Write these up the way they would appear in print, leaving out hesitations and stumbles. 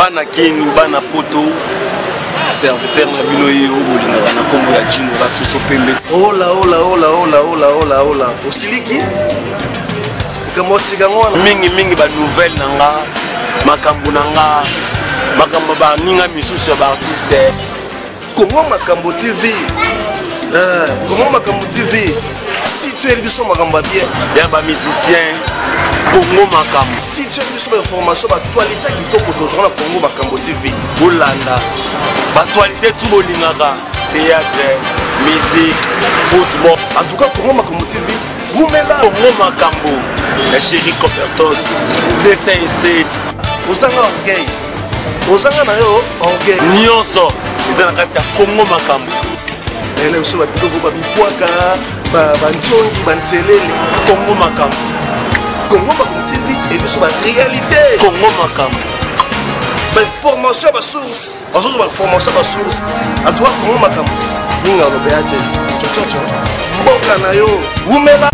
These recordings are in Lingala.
Bana Kin, bana Poto, serviteur na bino ye oyo bolingaka na nkombo ya Jino la soso pembe. Hola, hola, hola, hola, hola, hola, hola. Osiliki? Likambo osika yango wana. Mingi mingi ba nouvelle na nga, makambo na nga, makambo baninga misusu ya ba artiste. Congo Makambo TV. Eh, Congo Makambo TV. Si tu es biso makambo ya bien. Ya ba musiciens Congo Makambo. Si tu es biso ba information ba actualité kitoko tozwa na Congo Makambo TV. Bolanda ba actualité tout bolingaka théâtre, musique, football. En tout cas Congo Makambo TV wumela. Congo Makambo ya chéri Copertos 207. Ozanga orgueil. Ozanga na yo orgueil. Nyonso eza na kati ya Congo Makambo. Na biso babiloko babipwaka banzongi banzelele. Congo Makambo. Congo Makambo TV e biso ba réalité. Congo Makambo. Ba information ba source. Bazozwa ba information ba source. En tout cas Congo Makambo. Minga olobeya te. Chochocho. Mboka na yo. Wumela.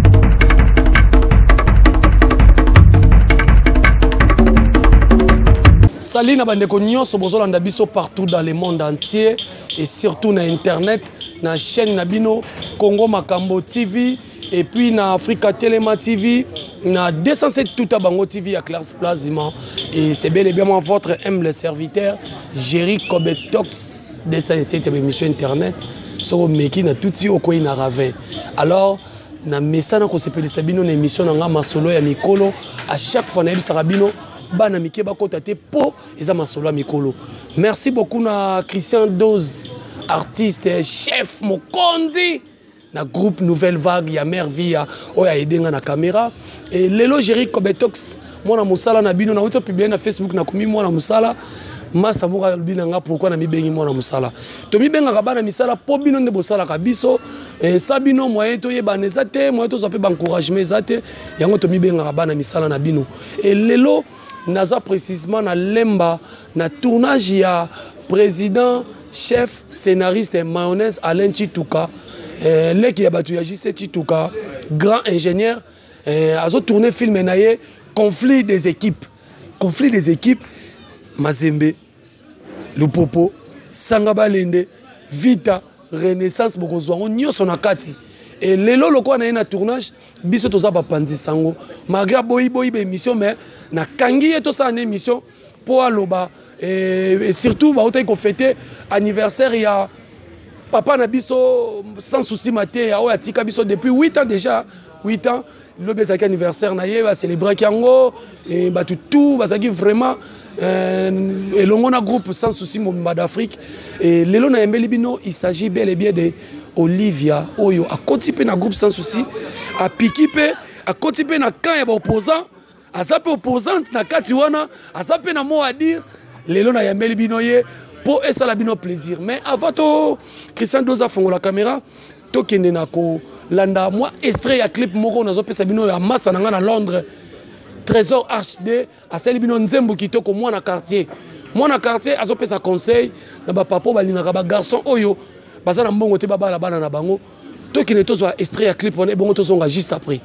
Salut na bandeko nyonso bozolanda biso partout dans le monde entier et surtout na internet na chaîne na bino Congo Makambo TV et puis na Africa Telema TV na 207 Tuta Bango TV à Clars Plasma et c'est bel et bien moi votre humble serviteur Jerry Kobetox 207 ya émission internet soko meki na tuti okoyi na ravin. Alors na mesana kosepelisa bino na émission na nga masolo ya mikolo à chaque fois nayebisaka bino bana mike bakota te po eza masolo ya mikolo. Merci beaucoup na Christian Doze, artiste chef mokonzi na groupe Nouvelle Vague ya Mère Via oyo aide nga na caméra. Et lelo Jerry Kobetox mwana mosala na bino na wuti publier na Facebook na komi mwana mosala master moko alobi na nga pourquoi na mibengi mwana mosala. To mibengaka bana misala po bino nde bosalaka biso et sa bino moyen toyebana eza te, moyen tozwa pe ba encouragement eza te, yango to mibengaka bana misala na bino. Et lelo naza précisément na Lemba na tournage ya président chef scénariste mayonnaise Alain Tshituka, leki ya batu ya JC Tshituka, grand ingénieur, azo tourner film na ye Conflit des équipes. Conflit des équipes, Mazembe, Lupopo, Sanga Balende, Vita, Renaissance, bokozwa ngo nyonso na kati. Et lelo lokola na ye na tournage, biso toza bapanzi sango. Malgré boyi boyi ba émission, mais na kangi ye tosala na émission po aloba, et surtout bautaki kofete anniversaire ya papa na biso sans souci mateya oyo atika biso depuis 8 ans déjà, 8 ans lobi ezalaki anniversaire na ye, bacélébraki yango, et bato tout bazalaki vraiment elongo na groupe sans souci mobimba d'Afrique. Et lelo na yembeli bino, il s'agit bel et bien de Olivia oyo akoti pe na groupe sans souci, apiki pe, akoti pe na camp ya ba opposant, aza pe opposante na kati wana, aza pe na mot à dire. Lelo na yembeli bino ye po esala bino plaisir. Mais avant to Christian Doza fongola caméra, tokende na kolanda mwa extrait ya clip moko nazopesa bino ya massa na nga na Londres, Trésor HD asali bino nzembo kitoko mwana quartier. Mwana quartier azopesa conseil na ba papa balingaka ba garçon oyo baza na mbongo te babala bana na bango. Tokende tozwa extrait ya clip wana ebongo tozonga juste après.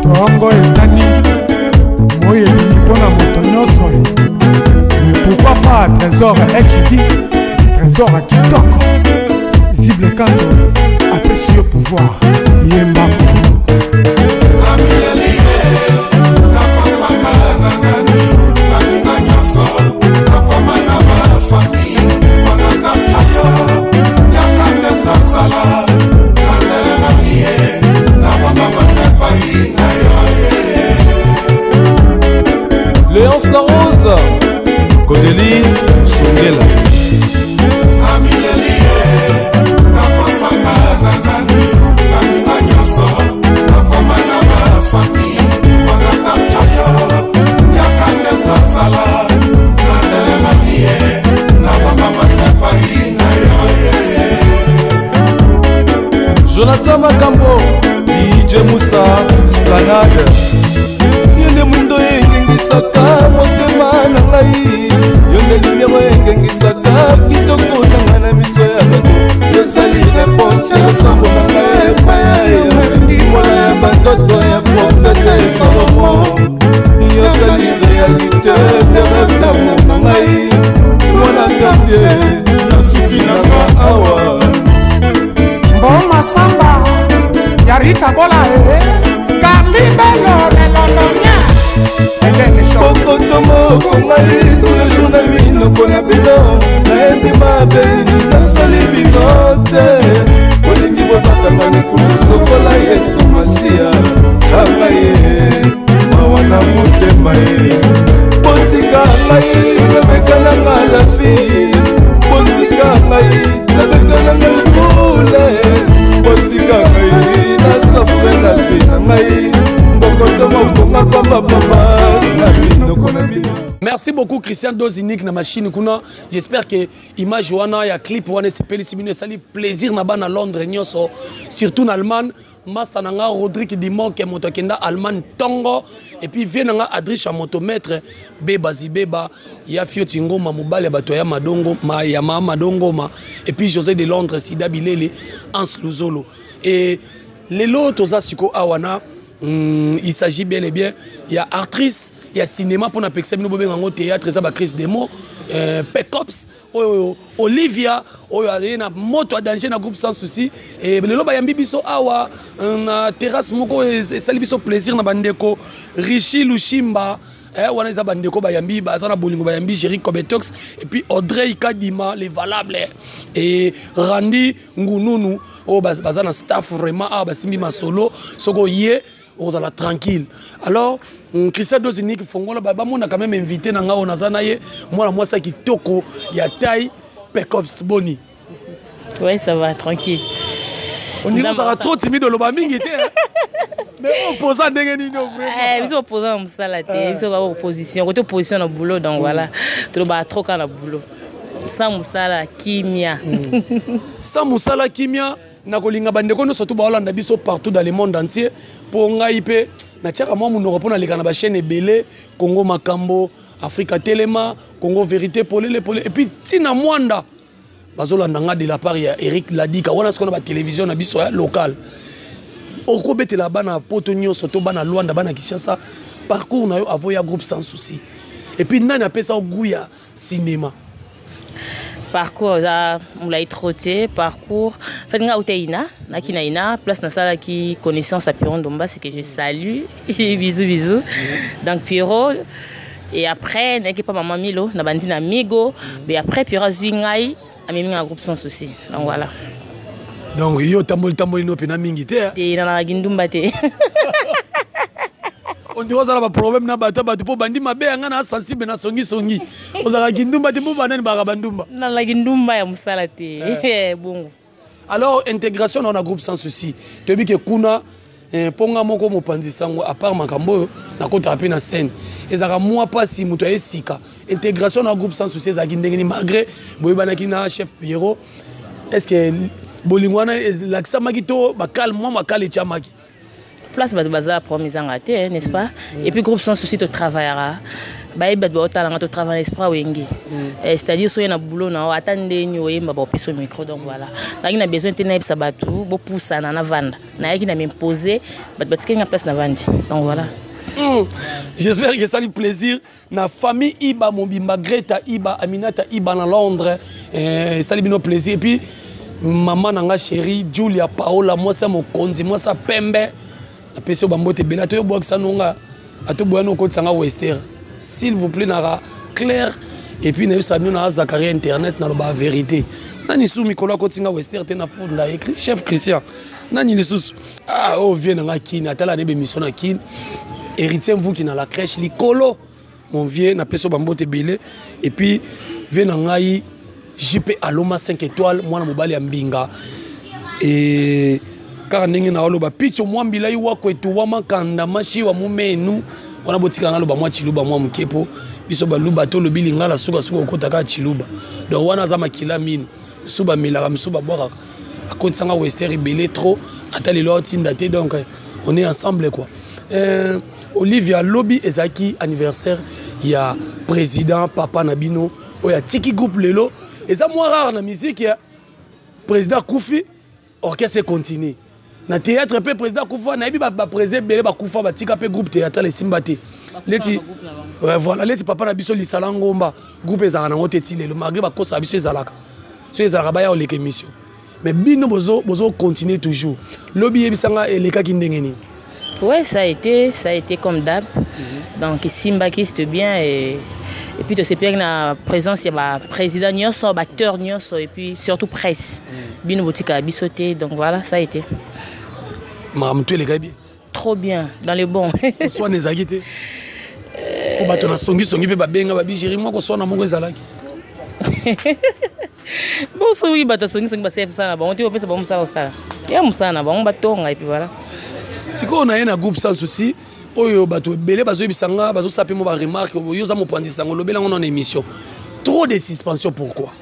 Tongo etani moyi ebimi mpo na moto nyonso, mais pourquoi pas Trésor HD, Trésor ya kitoko, Zible Kanto apesi yo pouvoir, yemba Congo. Léonce La Rose, Godelive Songela. Jonathan Makambo, DJ Moussa, Esplanade. Yo nde mwindo engengisaka motema na ngai, yo nde lumière engengisaka kitoko na ngai na miso ya bato. Ezali réponse ya losambo na ngai epai ya yo. Rita Bola eh Carly Bello le londonien Bokoto moko ngai tous les jours na minoko na bino nayebi mabe nini nasali bino te bolingi bobakanga na ekulusu lokola yesu masiya kanga ye mawa na motema ye botika ngai nabeka na nga la fille botika ngai nabeka na nga ndule botika ngai nasafre na vie na ngai mbokoto mokonga pambapamba na minoko na bino. Merci beaucoup Christian Dozinic na machine kuna. J'espère que image wana ya clip wana esepelisi bino, esali plaisir na bana Londres nyonso, surtout na Allemagne. Massa na nga Rodrigue Dimonke moto akenda Allemagne tongo et puis vie na nga Adricha moto maître Beba Zibeba ya Fioti Ngoma mobali ya bato ya Madongo ma ya ma Madongoma et puis José de Londres Sida Bilele Hans Luzolo et lelo toza siko awa na il s'agit bien et bien ya actrice ya cinéma pona pekisa bino bobenga yango théâtre eza ba crise de mots Pecops oyo Olivia oyo aye na moto ya danger na groupe sans souci et lelo bayambi biso awa na terrasse moko esali biso plaisir na bandeko Richie Lushimba wana eza bandeko bayambi baza na bolingo bayambi Jerry Kobetox et puis Audrey Kadima les valables et Randy Ngununu oyo baza na staff vraiment awa basimbi masolo soko ye ozala tranquille. Alors Christian Dozinique fongola bamona quand même invité na nga oyo naza na ye mwana mwasi ya kitoko ya taille Pecops boni. Ouais, ça va, tranquille. On dirait que ça va trop timide oloba mingi te, hein. Mais opposant ndenge nini o vraiment? Biso opposant na mosala te, biso ba opposition, côté opposition na boulot, donc voilà. Toloba trop ka na boulot. Sans mosala kimia. Sans mosala kimia, na kolinga bandeko nyonso to baolanda biso partout dans le monde entier po ngai pe natiaka mwa monoko mpo naleka na ba chaîne ebele Congo Makambo, Afrika Telema, Congo Vérité, Polele Polele et puis Tina Mwanda bazolanda nga de la part ya Eric Ladika wana sikoyo na ba télévision na biso ya local. Okobetela bana poto nyonso to bana Luanda, bana Kinshasa parcours na yo avant ya groupe sans souci. Et puis nani apesa goût ya cinéma? Parcours za moulay trotté parcours en fait nga uta ina na kina ina place na sala qui connaissance à Pierrot Ndomba c'est que je salue bisous bisous donc Pierrot et après n'a pas maman Milo na bandi na Migo mais après Pierrot azui ngai amemi nga groupe sans souci donc voilà. Donc yo tamboli tamboli no pena mingi te, hein? Te na na gindumba te. On dirait ozala ba problème na bato bato po bandi mabe ya nga na sensible na songi songi. Ozala gindumba te po banani baka bandumba. Na la gindumba ya musala te. Bongo. Alors intégration na groupe sans souci. Toyebi ke kuna ponga moko mopanzi sango à part makambo oyo na kota pe na scène. Ezaka moi pasi moto ya esika. Intégration na groupe sans souci ezaki ndenge ni malgré boyebanaki na chef Pierrot. Est-ce que bolingo wana elaksamaki to bakal mwa makal etiamaki? Place bato baza problème ezanga te, hein, n'est-ce pas? Et puis groupe sans souci to travaillera. Ba bato ba otalanga to travailler esprit wenge. C'est-à-dire soye na boulot na ata ndeni oyemba ba opesa micro donc voilà. Naki na besoin te na yebisa bato bo poussa na na vanda. Na yaki na m'imposer bato batikeli nga place na vandi. Donc voilà. J'espère que ça lui plaisir na famille Iba Mobimba, Greta Iba, Aminata Iba na Londres. Ça lui bino plaisir et puis maman nanga chérie Julia Paola moi ça mokonzi moi ça pembe apesi yo bambote ebele atoyo bwakisa nonga atoboya no okotisa nga Wester s'il vous plaît naka clair et puis nayebisa bino na Zakaria internet naloba vérité nani su mikolo akoti nga Wester te na funda écrit chef Christian nani lisusu ah oh vieux nanga kini atala ne bémission na kini héritier mvuki na la crèche likolo mon vieux na peso bambote ebele et puis vieux na ngai JP Aloma 5 étoiles mwana mobali ya mbinga et kaka ndenge na oloba picho mwambila iwa kwetu wa makanda mashi wa mumenu wana botika na loba mwa chiluba mwa mkepo biso baluba to lobi lingala suka suka okota kaka chiluba donc wana za makila mino suba melaka misuba bwakaka akotisanga Wester ebele trop ata lelo atinda te donc on est ensemble quoi. Olivia Lobby ezaki anniversaire ya président papa Nabino oya tiki groupe lelo eza moins rare na musique ya président Koufi orchestre continue na théâtre pe président Koufa na yebi ba président belé ba Koufa ba tika pe groupe théâtre les Simba te leti ouais, voilà leti papa na biso lisala ngomba groupe ezaka na ngote ti lelo malgré ba kosa biso ezalaka so ezalaka ba ya oleka émission. Mais bino bozo bozo continuer toujours. Lobi yebisa nga elekaki ndenge nini? Ouais, ça a été comme d'hab. Donc Simbaki c'était bien et puis de se na présence ya ba président nyonso, ba acteur nyonso et puis surtout presse. Bino botika biso te, donc voilà, ça a été. Makambo to elekaki bien. Trop bien, dans le bon. Koswana ezalaki te. Po bato na songisongi mpe babenga babigeri mwa koswana moko ezalaki. Bon, soki bato songisongi basala mosala na bango te, opesa bango mosala kosala. Ya mosala na bango batonga et puis voilà. Sikoyo na ye na groupe Sans Souci oyo bato ebele bazoyebisa nga, bazosala mpe mo baremarque, yo oza mopanzi sango, olobela yango na émission. Trop de suspension, pourquoi?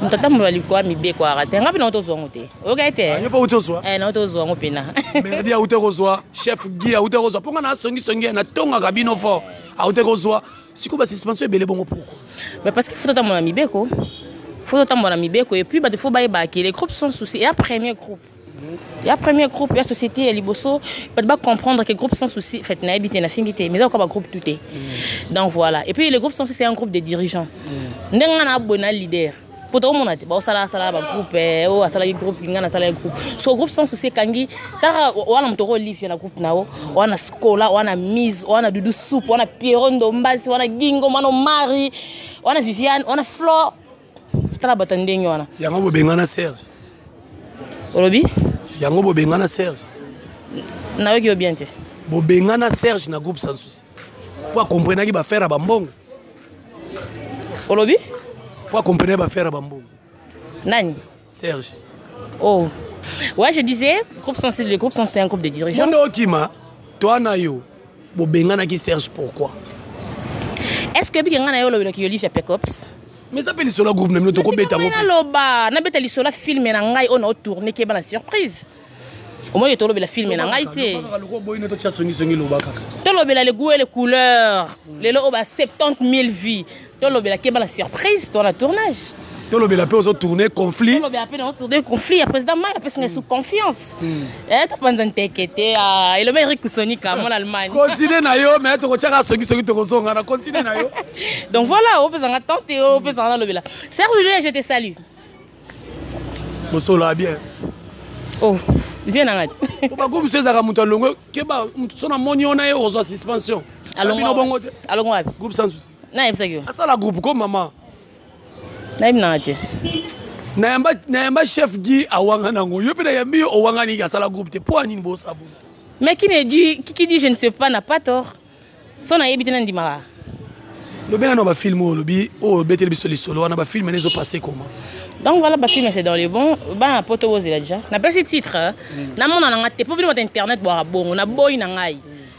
Moto ata moto alikoa mibeko aka te, nga mpe nango tozwa yango te, oyoka te. Yo mpe auti ozwa? Eh, nango tozwa yango mpena. Merdi auti kozwa, chef Guy auti kozwa, mpo nga na asongisongi natongaka bino fort, auti kozwa. Sikoyo basuspension ebele bongo pourquoi? Bah, parce que faut totambola na mibeko, faut totambola na mibeko et puis bato faut bayeba ke les groupes Sans Souci eya premier groupe, ya premier groupe ya société ya liboso. Bato bacomprendre que groupe Sans Souci, fait, nayebi te, nafingi te, mais eza koka bagroupe tout te. Donc voilà, et puis le groupe Sans Souci, c'est un groupe de dirigeants. Ndenge nga na boye na leader po tokomona te baosala asala bagroupe, oyo asalaki groupe, nga nasalaki groupe. So groupe Sans Souci ekangi taka wana moto oko Olivia na groupe na yo wana, Scola wana, Mise wana, Dudu Soupe wana, Piero Ndombasi wana, Gingo wana, Omari wana, Viviane wana, Flore. Tala bato ya ndenge wana. Yango bobengana Serge? Olobi? Yango bobengana Serge? Nayoki yo bien te. Bobengana Serge na groupe Sans Souci po akomprenaki baaffaire ya bambongo. Olobi? Po akomprenaki baaffaire ya bambongo. Nani? Serge. Oh ouais, je disais, groupe Sans, le groupe Sans, c'est un groupe de dirigeants. Monde okima toi na yo, bobenganaki Serge pourquoi? Est ce que biki nga na yo olobelaki Olivia Pecops? Mais eza mpe lisolo ya groupe na bino, tokobeta yango. Naloba, nabeta lisolo ya film na ngai oyo naotourne, keba na surprise. Omoi tolobela film na ngai te. Boyino totya songisongi, loba kaka. Tolobela le goût et les couleurs, lelo oyo ba 70 000 vues. Tolobela keba na surprise to na tournage. Tolobela mpe ozotourne conflit. Tolobela mpe naotourne conflit ya président Mai, apesi ngai sous confiance. Topanza nteke te, eloba Erik Kusonika mona Allemagne. Continue na yo, mais tokotyaka songisongi, tokozonga na continue na yo. Donc voilà, opesanga tante, opesanga nalobela. Serge Julien, je te salue. Bosolola bien. Oh, vie na ngai te. Po bagroupe mosusu ezalaka moto alongwe, keba so namoni yo na ye, ozwa suspension. Bino bongo te. Alongo wapi? Groupe Sans Souci. Nayebisaki yo. Asala groupe ko mama. Nayebi nanga te. Nayamba, nayamba chef Guy awanga nango, yo mpe nayambi yo, owangani asala groupe te, mpo anini bosala bongo? Mais qui ne dit qui, qui dit je ne sais pas n'a pas tort. So nayebi te, nandimaka. Lobi nano bafilm oyo olobi, oyo obeteli biso lisolo wana, bafilm ene ezopasse comment? Donc voilà, bafilm, c'est dans le bon. Bana poto bozela déjà, napesi titre, namona nanga te mpo bino bato internet bwaka bongo. Naboyi na ngai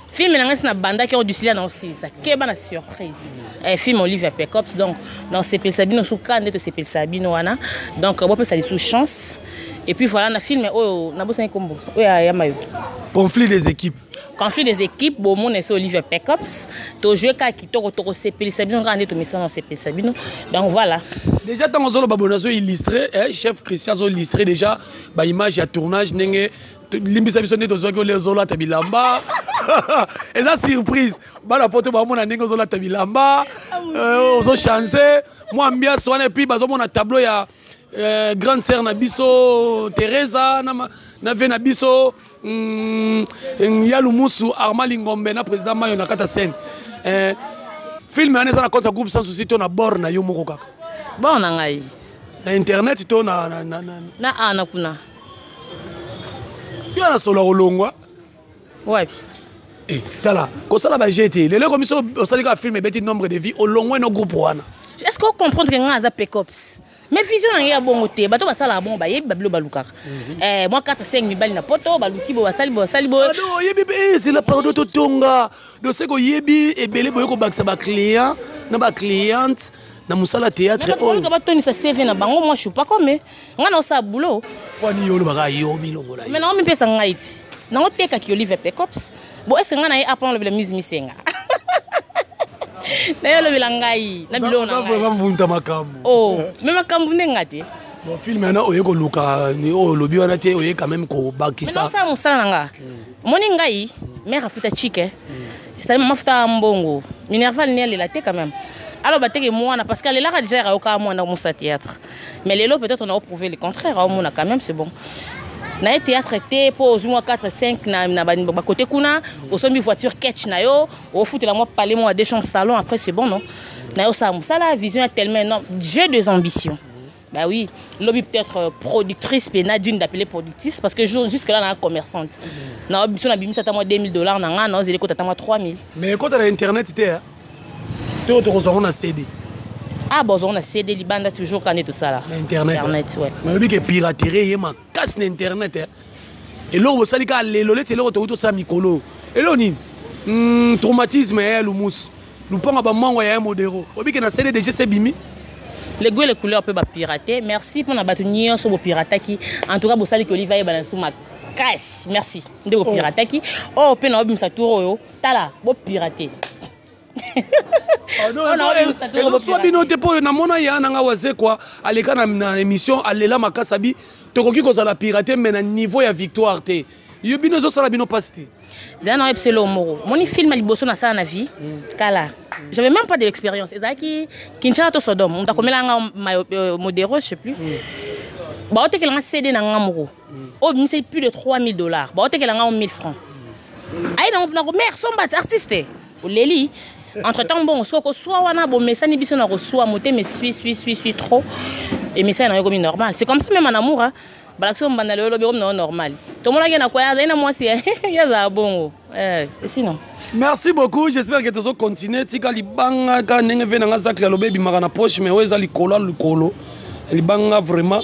film na ngai si nabandaki oyo dusila na osilisa, keba na surprise. Film Olivia Pecops, donc nasepelisa bino suka nde tosepelisa bino wana. Donc bopesa lisusu chance. Et puis voilà, na film oyo nabosani kombo oyo ya mayo. Conflit des équipes. Conflit des équipes, bomona esi Olivia Pecops, tojouer kaka kitoko, tokosepelisa bino kaka nde tomesana osepelisa bino. Donc voilà. Déjà ntango ozoloba boye, nazo illustre, chef Christian azo illustre déjà baimage ya tournage ndenge limbisa biso nde tozwaki ole ozolata bilamba. Eza surprise, bana poto bamona ndenge ozolata bilamba, ozochange mwa ambiance wana, et puis bazomona tableau ya grande sœur na biso Teresa na ve na biso ya Lumusu Armand Lingombe na président Mayo na kati ya scène. Film wana eza na compte ya groupe Sans Souci to na bord na yo moko kaka? Bord na ngai. Na internet to na Na a na kuna. Yo na solo kolongwa. Wapi? Eh, tala kosala baje te, lelo ekomi so osali kaka film ebeti nombre de vues, olongwe no groupe wana. Est ce que ocomprendre ke ngai aza Pecops, mais vision na ngai ya bongo te? Bato basalaka bongo bayebi babilo balukaka. Mwa 4 5 mibali na poto baluki bo basali bo basali bo. Pardon, oyebi mpe ezela, pardon, totonga doseke, oyebi ebele boye kobakisa baclient na bacliente na mosala théâtre oyo. Baluka batonisa CV na bango. Moi, je suis pas comme ngai na osala boulot. Wani yo olobaka yo milongola. Mais nango mipesa ngai ti nango tekaki Olive Pecops. Bon, est ce que ngai na ye apona olobela mise misenga na ye, olobela ngai na biloko na ngai? Vraiment mvunta makambo. Oh, mais makambo nde nga te. Bon, film wana oye koluka ni oyo olobi wana te, oye quand même kobakisa. Osala mosala na nga. Omoni ngai mare afuta chike, ezali mama afuta mbongo minerval ne alela te quand même. Aloba te ke mwana, parce que alelaka déjà ayoka mwana mosa théâtre. Mais lelo peut-être on a prouvé le contraire, aomona quand même, c'est bon. Na ye théâtre te mpo ozwi mwa 4 5 na bakote kuna, osombi voiture ketch na yo, ofutela mwa palais, mwa deux chambres, salon, après c'est bon, non? Na yo osala mosala, vision ya tellement énorme. J'ai des ambitions. Bah oui, lobby peut-être productrice, puis Nadine d'appeler productrice, parce que jusque-là, na commerçante. Na ambition na bimisa ta moi 2000 $, na nga na zele kota ta moi 3000. Mais kota na internet te, hein? Te tokozwa na CD. Ah bon, on a CD libanda toujours quand tout ça là. Na internet. Internet, ouais. Mais oyebi ke piraterie ye makasi na internet, hein? Eloko bosali kaka lelo, leti eloko tokuti tosala mikolo, eloko nini? Traumatisme ya lumusu lupango bamango ya Modero, oyebi ke na CD déjà sebimi. Les goûts et les couleurs peuvent pirater. Merci pour na bato nyonso bo pirataki. En tout cas, bosali ki Olivier bana suma casse. Merci. Nde bo pirataki. Oh, pe na obimisa tour oyo. Tala, bo pirater. Ezoswa bino te, mpo namona ya nanga Wazekwa aleka na émission, alela makasi, abi tokoki kozala pirate mais na niveau ya victoire te. Yo bino ezosala bino mpasi te? Zala na oyebisa eloko moko. Moni film ya liboso nasala na vie kala, j'avais même pas de l'expérience, ezalaki Kinshasa to Sodome. Moto akomela nga Modero, je sais plus, baotekela nga CD na nga moko oyo bimisaki plus de 3000 $, baotekela nga 1000 francs. Aye nango, mare somba artiste oleli. Entre temps, bon, soki okoswa wana, bomesani biso na koswa, motema esui sui sui sui trop, emesani nango, ekomi normal. C'est comme ça même en amour, hein. Balakisi mbanda lelo, lobi ekomi nango normal. Tomonaki na kwaya, azali na mwasi, ye azala bongo sinon. Merci beaucoup, j'espère que tozo continuer. Tika libanga kaka ndenge ve nanga Zacle alobi, ebimaka na poche, mais oyo eza likolo ya likolo libanga vraiment.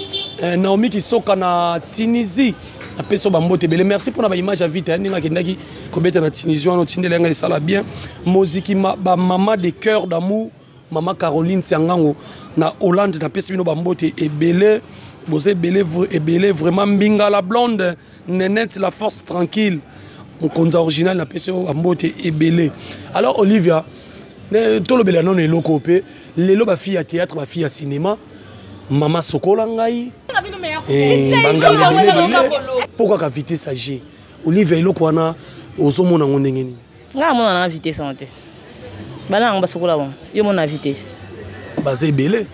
Naomi Kisoka na Tunisie, apesi yo bambote ebele. Merci mpona baimage ya vite ndenge akendaki kobeta na Tunisie wana, otindela yanga, esala bien. Moziki bamama de cœur d'amour, mama Caroline Siangango na Hollande, napesi bino bambote ebele, boza ebele, ebele vraiment. Mbinga la blonde, Nenette la force tranquille, mokonzi original, napesi yo bambote ebele. Alors Olivia, tolobela nano eloko mpe lelo, bafille ya théâtre, bafille ya cinéma, mama sokola ngai, banganga ebele ebele mpo kaka vitesse age. Olivia, eloko wana ozomona yango ndenge nini? Ngai amona nanga vitesse wana te. Bana yango basokola bango, yo mona vitesse? Baza ebele,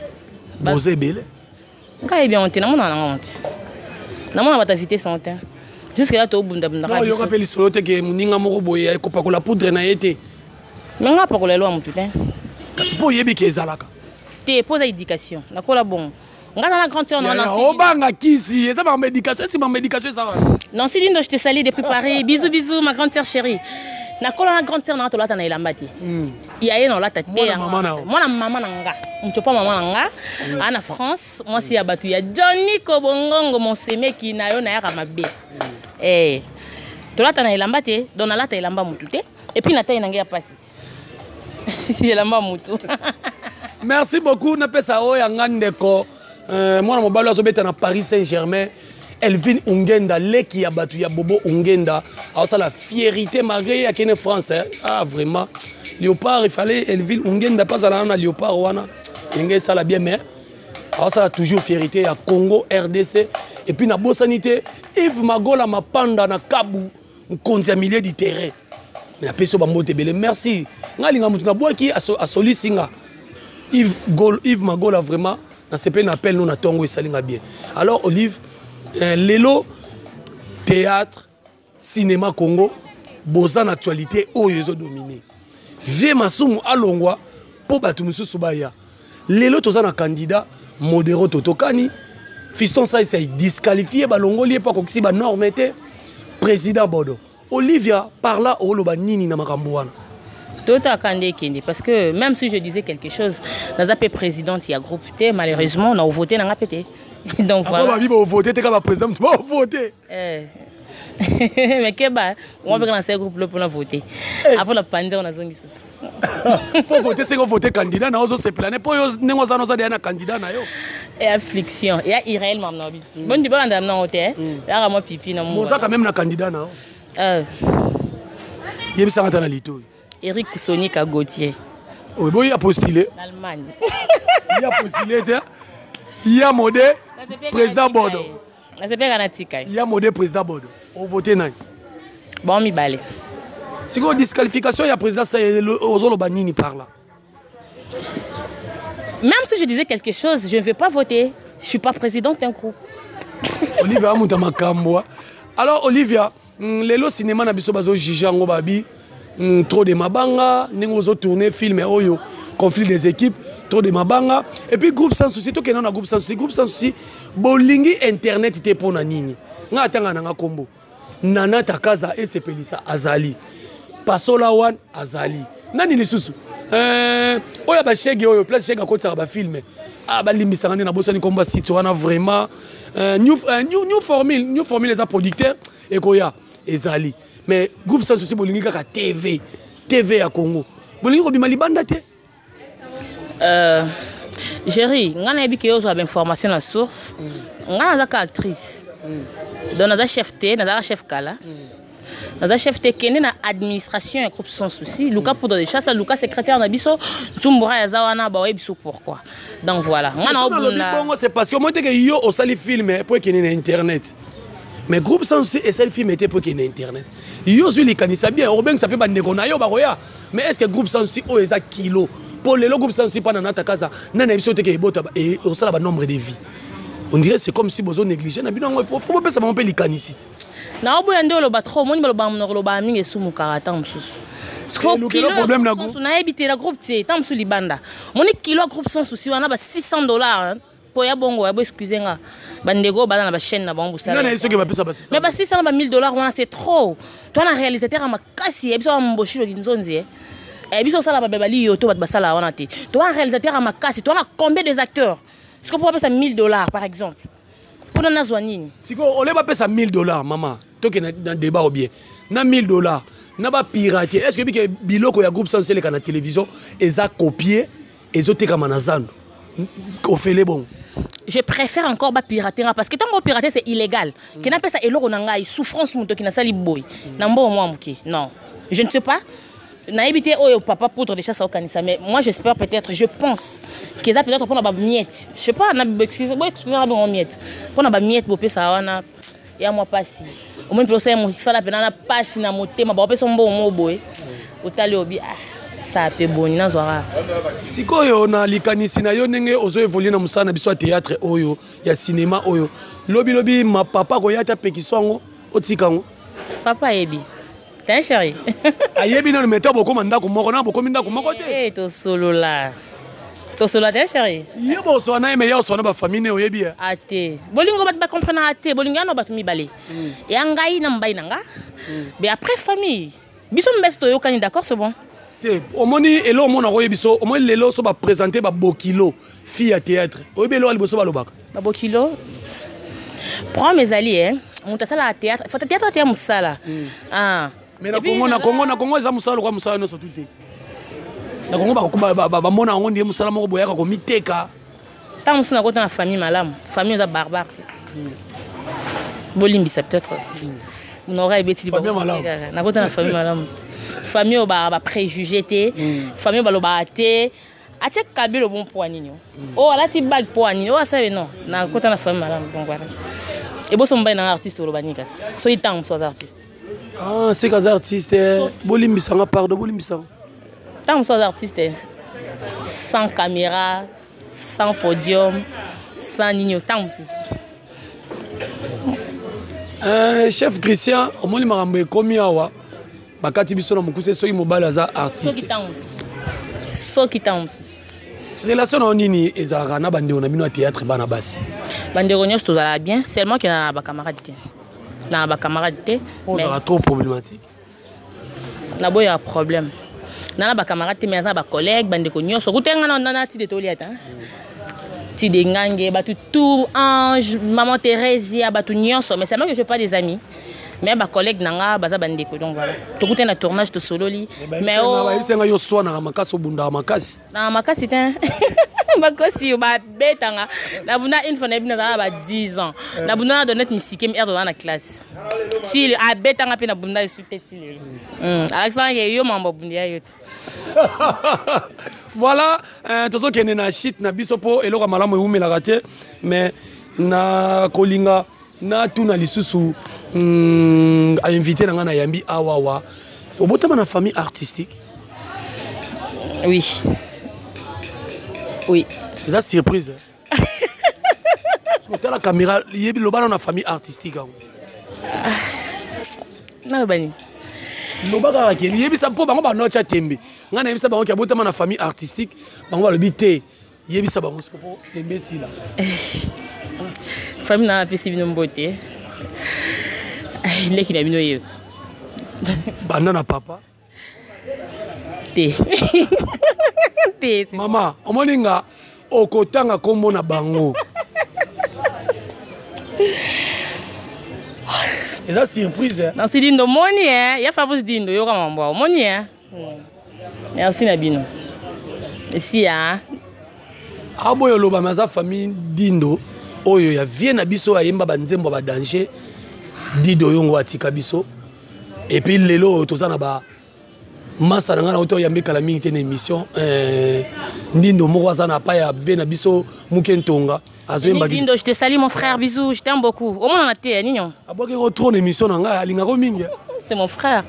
boza ebele. Ngai yebi yango te, namona nango yango te, namona bato ya vitesse yango te. Jusque là tobundabundaka. Oyoka mpe lisolo te ke moninga moko boye ekopakola poudre na ye te? Me ngai apakola eloko ya motu te. Kasi mpo oyebi ke ezalaka? Te, mpo eza éducation, nakola bongo. Ngai aza na grande sœur na Obanga kisi, eza makambo éducation, esi makambo éducation eza wana. Nancy Lindo, je te salue depuis Paris. Bisous, bisous, ma grande sœur chérie. Nakola na grande sœur na tolata na elamba te. Ya ye na olata te. Mwana mama na nga. Moto pa mama na nga. Aa na France, mwasi ya bato ya Johnny Kobongongo, monsemeki na yo nayaka mabe. Eh. Tolata na elamba te, donc nalata elamba mutu te. Et puis natayi na ngai ya pasi. Elamba mutu. Merci beaucoup, napesa oyo ya nga ndeko. Mwana mobali azobeta na Paris Saint-Germain. Elvin Ungenda, leki ya bato ya Bobo Ungenda, aosala fierité malgré ye akende France, hein. Ah vraiment, Léopard, il fallait Elvin Ungenda mpe azala na Léopard wana, ndenge esala bien, mais aosala toujours fierité ya Congo RDC. Et puis nabosani te Yves Magola Mapanda na Kabu, mokonzi ya milieu du terrain, napesi yo bambote ebele. Merci. Ngai alinga moto nabwaki asolisi nga Yves, Gol, Yves Magola, vraiment nasepeli na appel no na ntongo, esalinga bien. Alors Olive, lelo théâtre, cinéma Congo boza na actualité oyo ezodomine. Vie Masumu alongwa mpo bato mosusu baya. Lelo toza na candidat Modero Totokani, Fiston Saisai disqualifié, balongoli ye mpo akokisi banorme te. Président Bodo, Olivia, par là oloba nini na makambo wana? Totaka nde ekende, parce que même si je disais quelque chose, naza mpe présidente ya groupe te, malheureusement na ovote nanga mpe te. Donc voilà. Babi bovote te, kaka baprésident moto baovote. Mais keba, wa mpe na se groupe lo mpona vote avant na panzi yango, nazongi susu. Mpo vote, seke ovote candidat na yo, ozosepela ne mpo yo ndenge oza na oza deya na candidat na yo. E affliction ya Israel, mam na bi bondi bolanda nango te, yaka mwa pipi na. Oza quand même na candidat na yo. Yebisanga ata na litoyi. Eric Sonika Gauthier. Oyo boyi apostule. L'Allemagne. Ye apostule te, ya Mode président Bodo. Nasepelaka na tika. Ya Mode président Bodo, ovote nani? Bango mibale. Sikoyo disqualification ya président, ozoloba nini par là? Même si je disais quelque chose, je ne vais pas voter. Je suis pas présidente d'un groupe. Olivia amuta makambo. Alors Olivia, lelo cinéma na biso bazo juger yango babi trop de mabanga ndenge ozo tourner film oyo conflit des équipes, trop de mabanga. Et puis groupe Sans Souci, tokenda na groupe Sans Souci, groupe Sans Souci bolingi internet te pona nini? Nga atanga na nga kombo Nana Takaza esepelisa azali, Pasola One azali, nani lisusu, oyo bashege oyo place shege akotisaka bafilme, ah, balimbisaka nde nabosani kombo ya site wana vraiment, new formule, new formule eza producteur ekoya ezali. Mais groupe Sans Souci bolingi kaka TV, TV ya Congo, bolingi kobima libanda te. Jerry, nga nayebi ke ozwa bainformation na source. Nga naza ka actrice. Donc naza chef te, nazalaka chef kala. Naza chef te, kende na administration ya groupe Sans Souci, luka poudre de chasse, luka secrétaire na biso, Ntumbura ya za wana, baoyebi biso pourquoi. Donc voilà, nga na So nalobi obunda. bongo, c'est parce que moi teke yo osali film po ekende na internet. Mais groupe Sans Souci esali film te po ekende na internet. Yo ozwi likanisa bien, obengisa mpe bandeko na yo bakoya. Mais est-ce que groupe Sans Souci oyo eza kilo? Po lelo groupe Sans Souci pa na Nata Kaza, nani na biso teke ebota e osala ba nombre de vie. On dirait c'est comme si bozo négliger na bino yango, faut bopesa bango mpe likanisi te. Na oboya nde oloba trop, omoni baloba monoko, loba mingi esumukaka ntango mosusu. Elukelo problème na groupe. Nayebi te na groupe te, ntango mosusu libanda. Omoni kilo ya groupe Sans Souci wana ba 600 $, po ya bongo ya bo, excuse nga, bandeko oyo baza na bachaîne na bango bosala. Nga na ye soki bapesa ba 600. Mais ba 600 na ba 1000 $ wana, c'est trop. To na réalisateur ya makasi ya biso ya Mboshilo Kinzonzi, eh. Eh, biso osala babe bali yo to bato basala wana te. To na réalisateur ya makasi, to na combien des acteurs? Sikoyo mpo bapesa 1000 $ par exemple, mpona nazwa nini? Sikoyo ole bapesa 1000 $, mama, toke na débat ou bien na 1000 $ na bapirate. Est ce que bike biloko ya groupe Sans eleka na télévision eza copié, ezotekama na zando ofele bongo? Je préfère encore bapirate nga, parce que ntango opirate, c'est illégal. Ke napesa eloko na ngai, souffrance, moto nasali boye na mbongo mwa moke, non, je ne sais pas, nayebi te oyo papa poudre de chasse aokanisa. Mais moi j'espère, peut-être, je pense ke eza peut-être mpona bamiette, je sais pas, na excuse bo, excuse na bongo, miette, mpona bamiette bopesa wana ya mwa pasi. Omoni mpe osala mosala mpena na pasi na motema, baopesa mbongo mo boye, otali obi, ah, sa pe boni nazwaka. Sikoyo na likanisi na yo, ndenge ozoévolue na mosala na biso ya théâtre oyo ya cinéma oyo, lobilobi mapapa koya te apekiso yango, otika yango? Papa ayebi te, chéri. Ayebi nano, mais te bokóma ndako moko na bokomi ndako moko te. Eh, tosolola, tosolola te, chéri. Ye boswana na ye, mais ye oswana bafamille ne oyebi ye. Ate bolingo, bato bacomprenaka te bolingo yana bato mibale ya ngai na mobali na nga, mais après famille biso mibesi toyokani, d'accord, c'est bon. Te, omoni eloko mona koyebi so, omoni lelo so baprésente babokilo fille ya théâtre, oyebi eloko ya liboso balobaka? Babokilo, problème ezali e moto asalaka théâtre, fata théâtre te ya mosala. Ah. Mais na Congo, na Congo eza mosala lokwa mosala nyonso tu te. Na Congo bamona yango ndie mosala moko boyaka komiteka. Ntango mosusu nakota na famille malamu, famille oza barbare te, bolimbisa, peut-être monora ebetili. Famille malamu. Nakota na famille malamu, famille oyo bapréjuge te, famille oyo balobaka te atie kabelo bon mpo ya nini, oyo alati bague mpo ya nini, oyo asali. Non, nakota na famille malamu. Donc voilà, eboso mobali nanga artiste, oloba nini? Kasi soki ntango mosusu aza artiste. Ah, seka aza artiste, bolimbisanga, pardon, bolimbisanga. Ntango mosusu aza artiste sans caméra, sans podium, sans nini, ntango mosusu. Chef Christian, omoni makambo ekomi awa, bakati biso na mokuse, soki mobali aza soki artiste. Ntango mosusu, soki ntango mosusu. Relation na yo nini ezalaka na bandeko na bino ya théâtre, bana basi? Bandeko nyonso tozalaka bien, seulement ke na bacamarade te, na bacamarade te. Ozalaka trop problématique. Naboyaka problème na bacamarade te, mais aza na bacollègue, bandeko nyonso kuta nga na tide tolia ta tide ngange, bato tout, Ange, maman Thérésia, bato nyonso. Mais c'est moi que je pas des amis, mais bacollègue na nga baza bandeko. Donc voilà, tokutani na tournage, tosololi, mais oh, Bayebisenga yo swanaka makasi, obundaka makasi. Na makasi te, bakosi yo, babetanga. Nabunda une fois, nayebi, nazala na ba 10 ans, nabunda na Donete Misike ere tozala na classe, ti abetanga mpe nabunda esu te ti lelo. Alakisanga ke yo mambo abundi ya yo te. Voilà, tozokende na shit na biso mpo eloko ya malamu ewumelaka te. Mais na kolinga natuna lisusu, invité na ngai nayambi awawa, obotama na famille artistique? Oui. Eza surprise. Otala caméra, yebi loba na famille artistique yango. Naloba nini? Loba kaka ke yebisa mpo bango banotya tembe. Ngai nayebisa bango ke abotama na famille artistique, bango balobi te. Yebisa bango siko mpo tembe esila. Famille na napesi bino mbote. Leki na bino ye. Banda na papa. Te. Te. Mama, omoni nga okotanga kombo na bango. Eza surprise. Eh? Nancy Dindo moni eh, ya Fabrice Dindo yoka mambo omoni eh. Merci na bino. Si ah. Aboyo loba mais aza famille Dindo oyo ya vie na biso ayemba ba nzembo ba danger. Dido yongo atika biso. Et puis lelo toza na ba masa na ngai nauti oyambi kala mingi te na émission euh, ndindo moko aza na pa ya vie na biso muke ntonga azoyemba Ndindo, je te salue mon frère, bisous, je t'aime beaucoup. Omona na te, nini? Abwaki ko trop na émission na ngai, alingako mingi. C'est mon frère.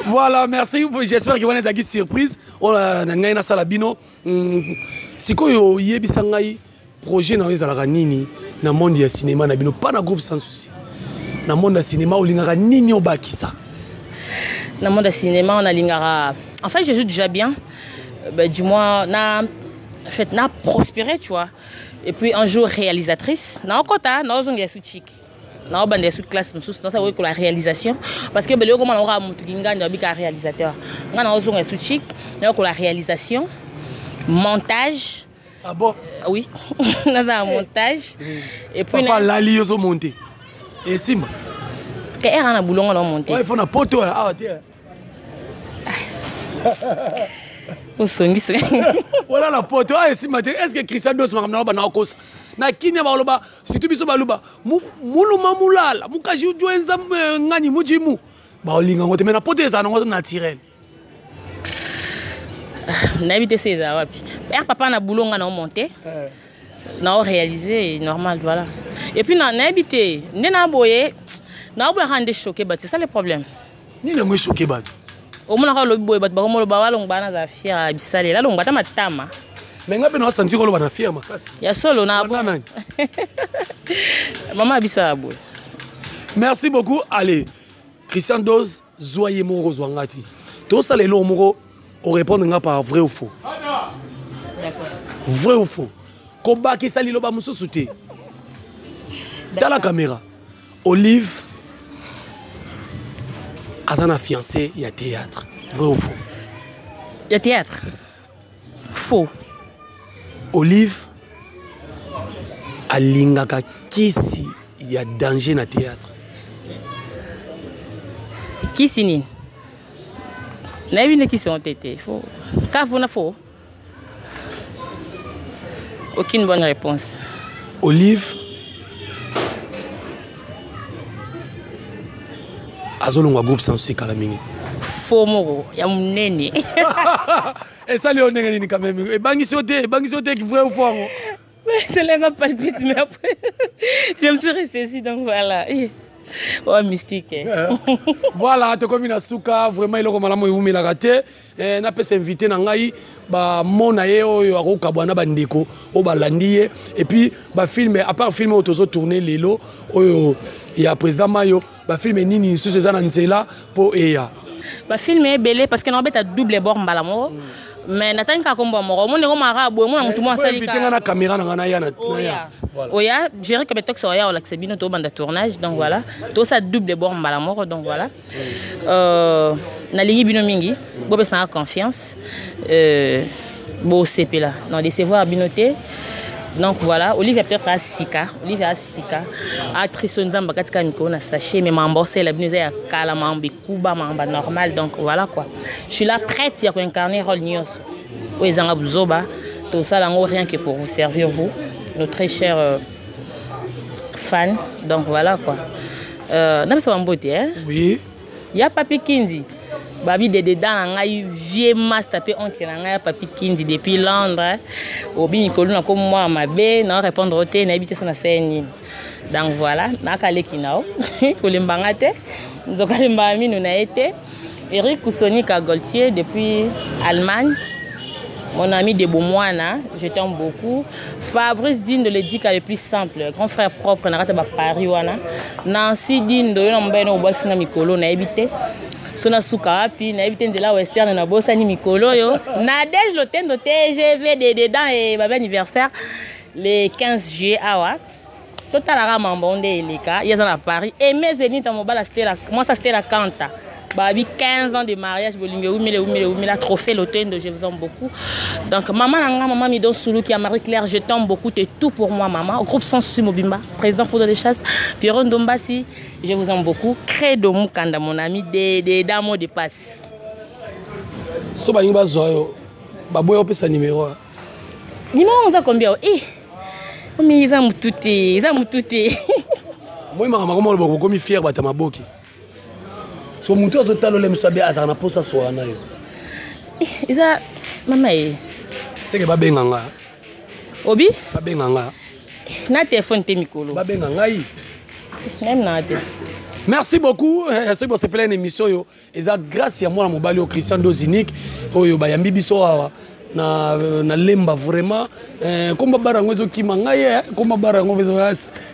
Voilà, merci. J'espère que wana ezalaki surprise. Oyo na ngai nasala bino. Sikoyo oyebisa ngai projet na yo ezalaka nini na monde ya cinéma na bino, pas na groupe Sans Souci. Na monde ya cinéma olingaka nini obakisa? Na monde ya cinéma on alingaka, en fait je joue déjà bien. Ben, du moins na en fait na prospéré, tu vois. Et puis un jour réalisatrice, na okota na ozongi ya suchik. Na obanda ya sous classe mosusu, na sa la réalisation parce que beloko mona ora mutu kingandi abika réalisateur. Nga na ozongi ya suchik, na la réalisation, montage. Ah bon? Oui. Naza montage. Et puis papa lali yozo monter. Et simba. Ke era na boulongo na monter. Ouais, il faut na poto ah te. Osongisi. Wala na poto ah esimba te. Est-ce que Christian Dos makambo na ba na kosa? Na kinya ba loba surtout biso baluba muluma mulala mukaji ujuenza ngani mujimu. Ba olinga ngote mais na poto ezana ngo naturel. Nayebi te so eza wapi. Er papa na boulot nga na monter. Na réaliser normal, voilà. Et puis na nayebi te nde na boye na boye rende choqué bato, c'est ça le problème. Nini yango echoqué bato? Omonaka olobi boye bato bakomoloba walongba naza fier ya bisalela alongba ata matama. Mais nga mpe na sentir oloba na fier makasi. Ya solo na bo. Nani? Mama abisa ya boye. Merci beaucoup. Allez, Christian Doz, zwa ye moko kozwa nga te. Tosala eloko moko, orépondre nga par vrai ou faux. D'accord. Vrai ou faux? Kobakisa liloba mosusu te. Tala caméra. Olive aza na fiancé ya théâtre. Vrai ou faux? Ya théâtre. Faux. Olive alingaka kisi ya danger na théâtre. Kisi nini? Nayebi nde kisi yango te te. Faux. Ka faux na faux. Aucune bonne réponse. Olive azolongwa groupe Sans Souci kala mingi. Faux moko ya monene. Esali yo ndenge nini quand même? Ebangisi yo te, ebangisi yo te ki vrai ou faux yango? C'est là ma palpite, mais après, je me suis ressaisie, donc voilà. Oh, mystique. Eh. Voilà, tokomi na suka, vraiment eloko malamu ewumelaka te. Eh, napesa invité na ngai ba mona ye oyo akokabwa na bandeko oyo balandi ye. Et puis ba film, à part film oyo tozo tourner lelo oyo ya président Mayo, ba film nini lisusu eza na nzela po eya. Ba film ebele parce que na beta double bord mbala moko. Mais natangi kaka kombo ya moko. Omoni yango mara boye, omona motu moko asali kaka. Invité nga na caméra na nga na ya na ya. Voilà. Oya, gérer comme tox oya olakisa bino to banda tournage, donc voilà. To sa double bord mbala moko, donc voilà. Nalingi bino mingi, bopesanga confiance. Bo sepela, non décevoir bino te. Donc voilà, Olivia peut-être a sika, Olivia a sika. Actrice nzamba katika mikolo na sachet, mais mambo c'est la bino ya kala mambo kuba mambo normal, donc voilà quoi. Je suis là prête à incarner rôle nyonso. Oyo ezanga buzoba, tout ça lango rien que pour vous servir vous, nos très chers fans. Donc voilà quoi. Na biso mbote hein? Oui. Ya Papi Kinzi. Babi de dedans na ngai vieux master pe oncle na ngai ya Papi Kinzi depuis Londres. Obi mikolo na ko mwa mabe na répondre te na ebite na scène. Donc voilà, na kaleki nao. Kolemba nga te. Nzoka lemba minu na ete. Eric Koussonika Gaultier depuis Allemagne. Mon ami de Bomwana, je t'aime beaucoup. Fabrice Dindo, le dika le plus simple, grand frère propre, na kata ba Paris wana. Nancy Dindo, yo na mobali na obwakisi nga mikolo na yebi te. So na suka wapi, na yebi te nzela western na bosani mikolo yo. Nadège Lotendo TGV de dedans et baba anniversaire le 15 juillet awa. Totalaka mambo nde eleka, ye aza na Paris. Aimé Zenith mobala Stella, mwasa Stella Kanta. Babi 15 ans de mariage, bolingo ewumela ewumela ewumela, trophée Lotendo, je vous aime beaucoup. Donc maman nanga, maman Mido Suluki ya Marie Claire, je t'aime beaucoup, t'es tout pour moi maman. Groupe Sans Souci Mobimba, président Poudre de Chasse, Pierrot Ndombasi, je vous aime beaucoup. Credo Mukanda mon ami, des dames de passe. So balingi bazwa yo, baboya opesa numéro. Numéro oza combien? Eh. Omi eza mutu te, eza mutu te. Moi makambo akoma oloba okomi fier bato ya maboki. So mutu azotala olemisa be azalaka na posa soa na yo. Eh, eza mama ye. Seke babenga nga. Obi? Babenga nga. Na telefone te mikolo. Babenga ngai. Même na te. Merci beaucoup. Soki bosepela na émission oyo eza grâce ya mwana mobali oyo Christian Dozinique oyo bayambi biso awa na, na lemba vraiment eh, komba bara yango ezokima ngai eh, komba bara yango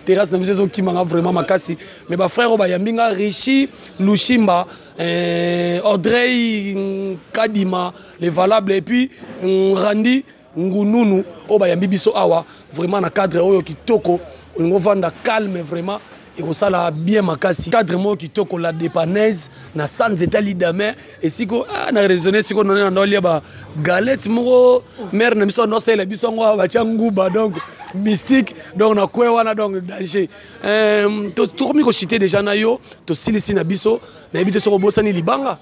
terrasse na biso ezokima nga vraiment makasi mais bafrère oyo bayambi nga Richi Lushimba eh, Audrey Kadima les valables et puis Randy Ngununu oyo bayambi biso awa vraiment na cadre oyo kitoko olingo vanda calme vraiment ekosala bien makasi cadre moko kitoko la dépanaise na sans etali dame esiko ah, na raisonne siko none na ndolia ba galette moko mère na biso nosela biso yango batia nguba donc mystique donc na kwe wana donc danger euh, tokomi kochite déjà na yo tosilisi na biso nayebi te soki obosani libanga.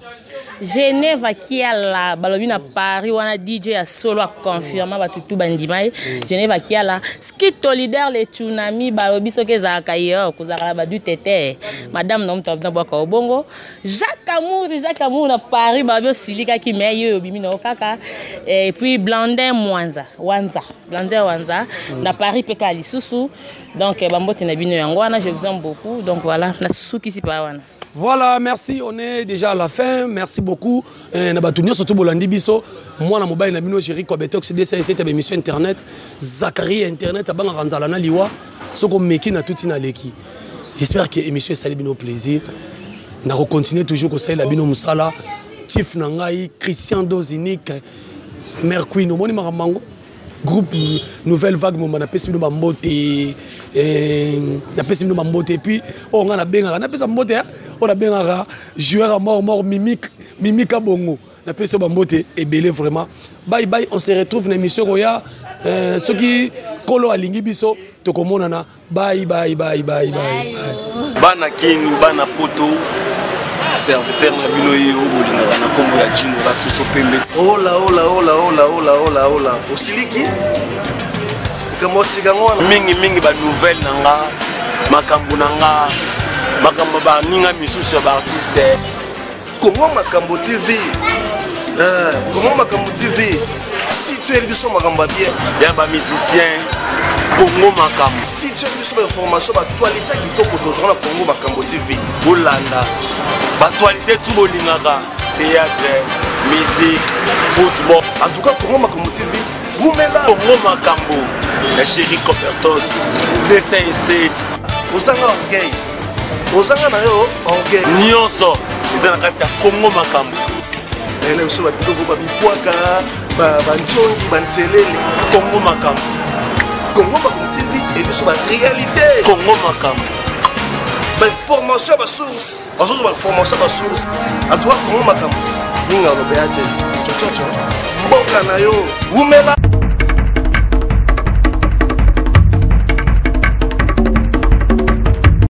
Genève Kiala balobi na Paris wana DJ ya solo a confirma bato tu bandima ye. Genève Kiala skito leader le tsunami balobi soki ezalaka yo kozalaka na badu tete madame na moto abina bwaka obongo Jacques Amour Jacques Amour na Paris balobi osilikaki mais ye obimi na yo kaka et puis Blandin Mwanza Wanza Blandin Wanza na Paris pe kaka lisusu donc bambote na bino yango wana je vous aime beaucoup donc voilà nasukisi pa wana. Voilà, merci, on est déjà à la fin. Merci beaucoup. Eh, na batu nyonso to bolandi biso. Mwana mobali na bino Jerry Kobetox DCC ta émission internet. Zachary internet abanga kanzala na liwa. Soko meki na tuti na leki. J'espère que émission esali bino plaisir. Na ko continuer toujours ko salela bino musala. Chief na ngai Christian Dozinique Mère Queen omoni makambo groupe nouvelle vague momba napesi bino bambote eh, napesi bino bambote epuis oyo ngai nabengaka napesa mbote oyo nabengaka joueur ya mort mort mimique mimika bongo napesi yo bambote ebele vraiment bye bye on se retrouve na émission koya eh, soki kolo alingi biso tokomonana Bye bye bye bye bye. Bana kin bana poto serviteur na bino ye oyo bolingaka na nkombo ya jino basoso pembe. Ola ola ola ola ola ola ola osiliki likambo osika yango wana mingi mingi ba nouvelle na nga makambo na nga makambo baninga misusu ya baartiste Congo Makambo TV eh, Congo Makambo TV si tu es biso makambo ya bien ya ba musicien Congo Makambo si tu es biso ba information ba actualité kitoko tozwa na Congo Makambo TV bolanda ba actualité tout bolingaka théâtre musique football en tout cas Congo Makambo TV wumela Congo Makambo ya chéri Copertos 207 ozanga orgueil ozanga na yo orgueil nyonso eza na kati ya Congo Makambo na biso babiloko babipwaka banzongi banzelele Congo Makambo Congo Makambo TV e biso ba réalité Congo Makambo ba information ya basource bazozwa ba information ya basource en tout cas Congo Makambo mingi alobeya te cococo mboka na yo wumela.